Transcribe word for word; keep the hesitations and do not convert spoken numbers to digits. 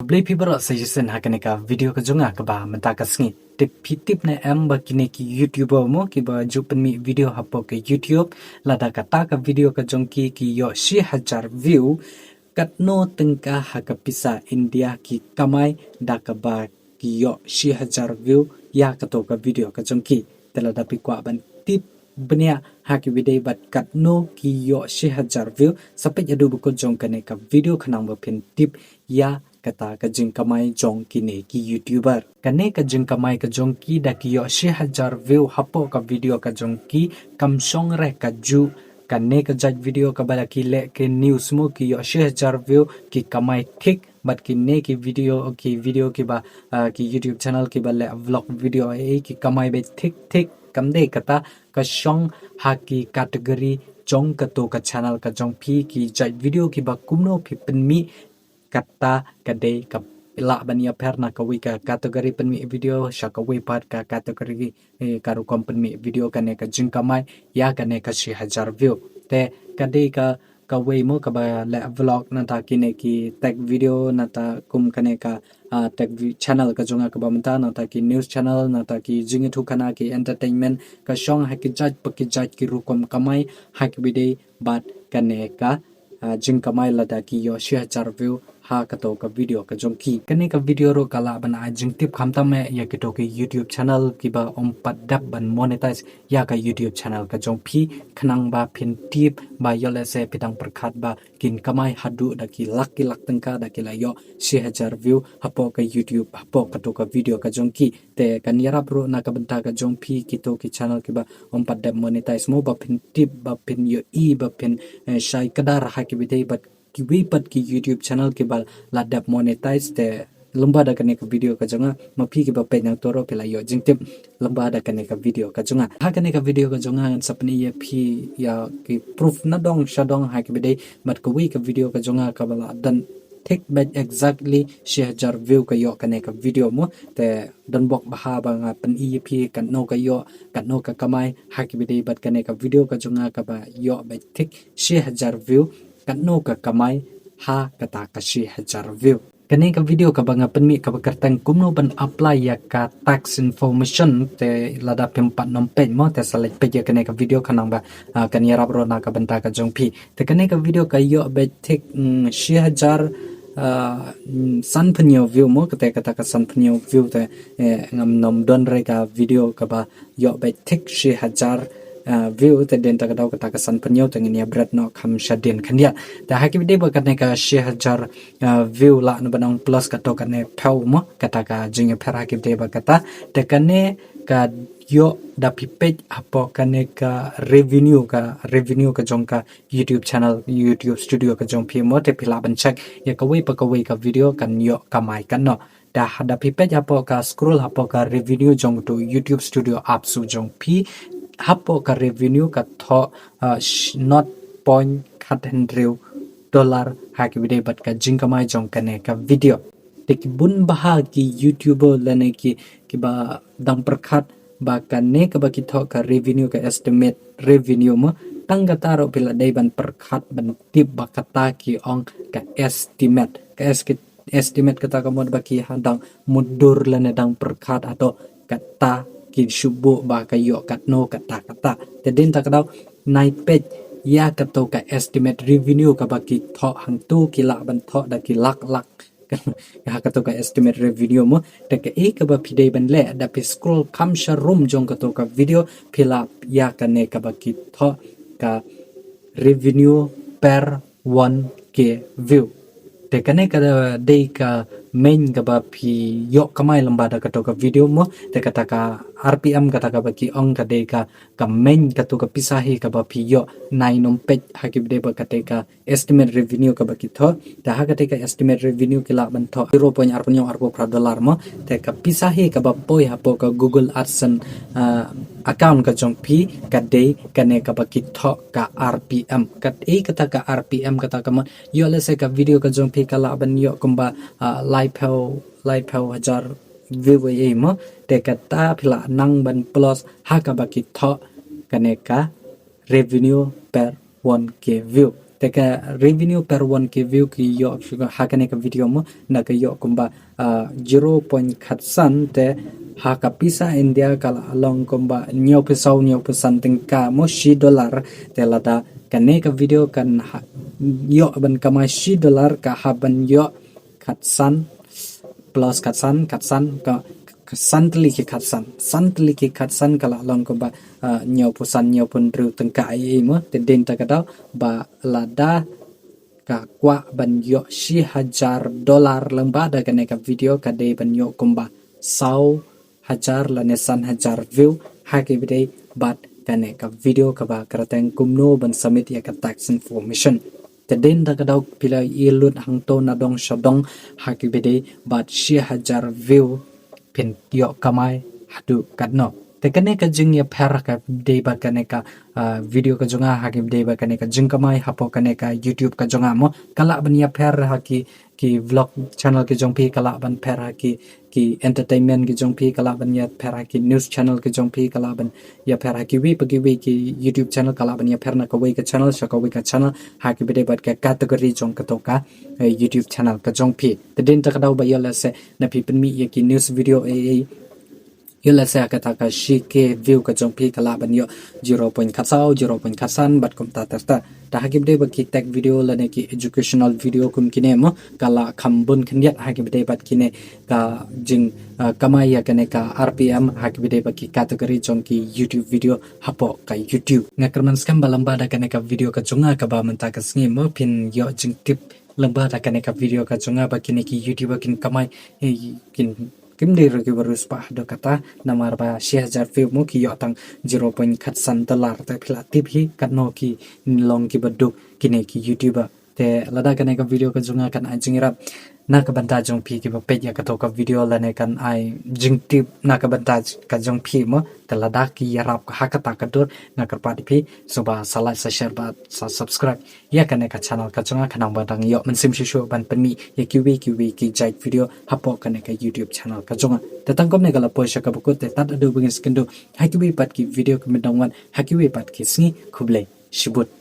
Khublei phi baroh sa shisien ha kane ka video ka jong nga kaba mynta ka sngi. Te phi tip ne em ba kine ki YouTuber mo kiba ju pynmih video hapoh ka YouTube, lada kata ka video ka jong ki ki ïoh shi hajar view, katno tyngka ha ka pisa India ki kamai da kaba ki ïoh shi hajar view ïa kato ka video ka jong ki. Te lada phi kwah ban tip bniah ha kiwei de bad katno ki ïoh shi hajar view, sa peit haduh ba kut jong kane ka video khnang ba phin tip ïa kata ka jingkamai jong kine ki YouTuber. Kane ka jingkamai ka jong ki da ki ïoh shi hajar view hapoh ka video ka jong ki, kam shong re kajuh kane ka jait video kaba da ki leh ki news mo, ki ïoh shi hajar view, ki kamai thik. Bad kine ki video, ki video kiba, ah, ki YouTube channel kiba leh vlog video, eh, ki kamai beit thik thik. Kam dei kata, ka shong ha ki category jong kato ka channel ka jong phi, ki jait video kiba kumno phi pynmih, kata ka dei ka lah ban ïapher na kawei ka category pynmih video sha kawei pat ka category, eh, ka rukom pynmih video, kane ka jingkamai ïa kane ka shi hajar view. Te ka dei ka, kawei mo kaba leh vlog, nangta kine ki tech video, nangta kum kane ka, ah, tech vi-, channel ka jong nga kaba mynta, nangta ki news channel, nangta ki jingïathuhkhana, ki entertainment, ka shong ha ki jait pa ki jait ki rukom kamai ha kiwei de bad kane ka, ah, jingkamai lada ki ïoh shi hajar view ha kato ka video ka jong ki. Kane ka video ruh ka lah ban ai jingtip khamtam eh ïa kito ki YouTube channel kiba ym pat dep ban monetize ïa ka YouTube channel ka jong phi, khnang ba phin tip ba ïoh lehse phi dang pyrkhat ba kin kamai haduh da ki lak ki lak tyngka da ki la ïoh shi hajar view hapoh ka YouTube, hapoh kato ka video ka jong ki. Te kan ïarap ruh na ka bynta ka jong phi kito ki channel kiba ym pat dep monetize mo, ba phin tip, ba phin ïohi, ba phin, eh, shai kdar ha kiwei de bad kiwei pat ki YouTube channel kiba la dep monetize. Te lyngba da kane ka video ka jong nga, ma phi kiba peit nangto ruh phi la ïoh jingtip lyngba da kane ka video ka jong nga. Ha kane ka video ka jong nga ngan sa pyni ïa phi ïa ki proof nadong shadong ha kiwei de bad kawei ka video ka jong nga kaba la don thik beit exactly shi hajar view ka ïoh kane ka video mo. Te don bok bha ba nga pyni ïa phi katno ka ïoh, katno ka kamai ha kiwei de bad kane ka video ka jong nga kaba ïoh beit thik shi hajar view, katno ka kamai ha kata ka shi hajar view. Kane ka video kaba nga pynmih kaba kyrteng kumno ban apply ïa ka tax information, te lada phim pat nym peit mo te sa leit peit ïa kane ka video khnang ba, ah, kan ïarap ruh na ka bynta ka jong phi. Te kane ka video ka ïoh beit thik, mm, shi hajar, ah, mm, sanphew hynñiew view mo, kata, kata ka sanphew hynñiew view te, eh, ngam nym don re ka video kaba ïoh beit thik shi hajar, ah, view, te dei ta ka daw kata ka sanphew hynñiew te ngin ïa bret noh kham shadien khyndiat. Te ha kiwei de ba kane ka shi hajar, ah, view lah na ba nang plus kato kane phew mo, kata ka jingïapher ha kiwei de ba kata. Te kane ka ïoh da phi peit hapoh kane ka revenue, ka revenue ka jong ka YouTube channel, YouTube Studio ka jong phi mo, te phi lah ban check ïa kawei pa kawei ka video kan ïoh kamai katno. Da, da phi peit hapoh ka scroll hapoh ka revenue jong tu YouTube Studio apps u jong phi, hapoh ka revenue ka thoh, ah, sh-, nought point khat hynriew dollar ha kiwei de bad ka jingkamai jong kane ka video. Te ki bun bha ki YouTuber lane ki, kiba dang pyrkhat ba kane kaba ki thoh ka revenue, ka estimate revenue mo, tang kata ruh phi la dei ban pyrkhat ban tip ba kata ki ong ka estimate. Ka es-, estimate kata ka mut ba ki ha dang mutdur lane dang pyrkhat hato kata ki shu buh ba ka ïoh katno kata kata. Te dei ta ka daw nai peit ïa kato ka estimate revenue kaba ki thoh, hangtu ki lah ban thoh da ki lak lak ha kato ka estimate revenue mo. Te kaei kaba phi dei ban leh, da phi scroll kham sharum jong kato ka video, phi lap ïa kane kaba ki thoh ka revenue per one K view. Te kane ka dei ka main kaba phi ïoh kamai lyngba da kato ka video mo. Te kata ka R P M kata kaba ki ong ka dei ka, ka main kato ka pisa hi kaba phi ïoh, nai nym peit ha kiwei de ba kata ka estimate revenue kaba ki thoh. Te ha kata ka estimate revenue ki lah ban thoh zero point ar phew hynñiew, ar phew phra dollar mo. Te ka pisa hi kaba poi hapoh ka Google AdSense, ah, account ka jong phi ka dei kane kaba ki thoh ka R P M. Kaei kata ka R P M kata ka mut, ïoh lehse ka video ka jong phi ka lah ban ïoh kumba, ah, laiphew, laiphew hajar view ei mo. Te kata phi lah nang ban plus ha kaba ki thoh kane ka revenue per one K view. Te ka revenue per one K view ki ïoh ha kane ka video mo, na ka ïoh kumba, ah, zero point khatsan, te ha ka pisa India ka la long kumba hynñiewphew saw, hynñiewphew san tyngka mo, shi dollar. Te lada kane ka video kan ha, ïoh ban kamai shi dollar, ka hap ban ïoh khatsan plus khatsan, khatsan ka, ka san tylli ki khatsan, san tylli ki khatsan ka la long kumba, ah, hynñiewphew san, hynñiewphew hynriew tyngka ei ei mo. Te dei na kata ka daw ba lada ka kwah ban ïoh shi hajar dollar lyngba da kane ka video, ka dei ban ïoh kumba saw hajar lane san hajar view ha ki video bad kane ka video kaba kyrteng kumno ban submit ïa ka tax information. Te dei na kata ka daw phi la ïa lut hangto na dong sha dong ha ki video bad shi hajar view phin ïoh kamai haduh katno. Te kane ka jingïapher ka dei bad kane ka, ah, video ka jong nga ha ki video bad kane ka jingkamai hapoh kane ka YouTube ka jong nga mo, ka lah ban ïapher ha ki, ki vlog channel ki jong phi, ka lah ban pher ha ki, ki entertainment ki jong phi, ka lah ban ïapher ha ki news channel ki jong phi, ka lah ban ïapher ha kiwei pa kiwei ki YouTube channel, ka lah ban ïapher na kawei ka channel sha kawei ka channel ha ki video bad ka category jong kato ka, eh, YouTube channel ka jong phi. Te dei na kata ka daw ba ïoh lehse na phi pynmih ïa ki news video ei ei, ïoh lehse ha kata ka shi K view ka jong phi ka lah ban ïoh zero point khatsaw, zero point khatsan bad kumta ter ter. Te ha ki video ba ki tech video lane ki educational video kum kine mo, ka lah kham bun khyndiat ha ki video bad kine ka jing, ah, kamai ïa kane ka R P M ha ki video ba ki category jong ki YouTube video hapoh ka YouTube. Nga kyrmen skhem ba lyngba da kane ka video ka jong nga kaba mynta ka sngi mo, phin ïoh jingtip lyngba da kane ka video ka jong nga ba kine ki YouTuber kin kamai, eh, kin, kim dei ruh kiba riewspah haduh katta, namar ba shi hajar view mo ki ïoh tang zero point khatsan dollar. Te phi la tip hi katno ki long kiba duk kine ki YouTuber. Te lada kane ka video ka jong nga kan ai jingïarap na ka bynta jong phi kiba peit ïa kato ka video lane kan ai jingtip na ka bynta ka jong phi mo, te lada ki ïarap ha kata ka dur, nga kyrpad ïa phi sngewbha sa like, sa share bad sa subscribe ïa kane ka channel ka jong nga, khnang ba dang ïoh mynsiem shuh shuh ban pynmih ïa kiwei kiwei ki jait video hapoh kane ka YouTube channel ka jong nga. Te tang kumne ka la poi sha kaba kut, te tad haduh ba ngin sa ïakynduh ha kiwei pat ki video kiban dang wan ha kiwei pat ki sngi. Khublei shibun.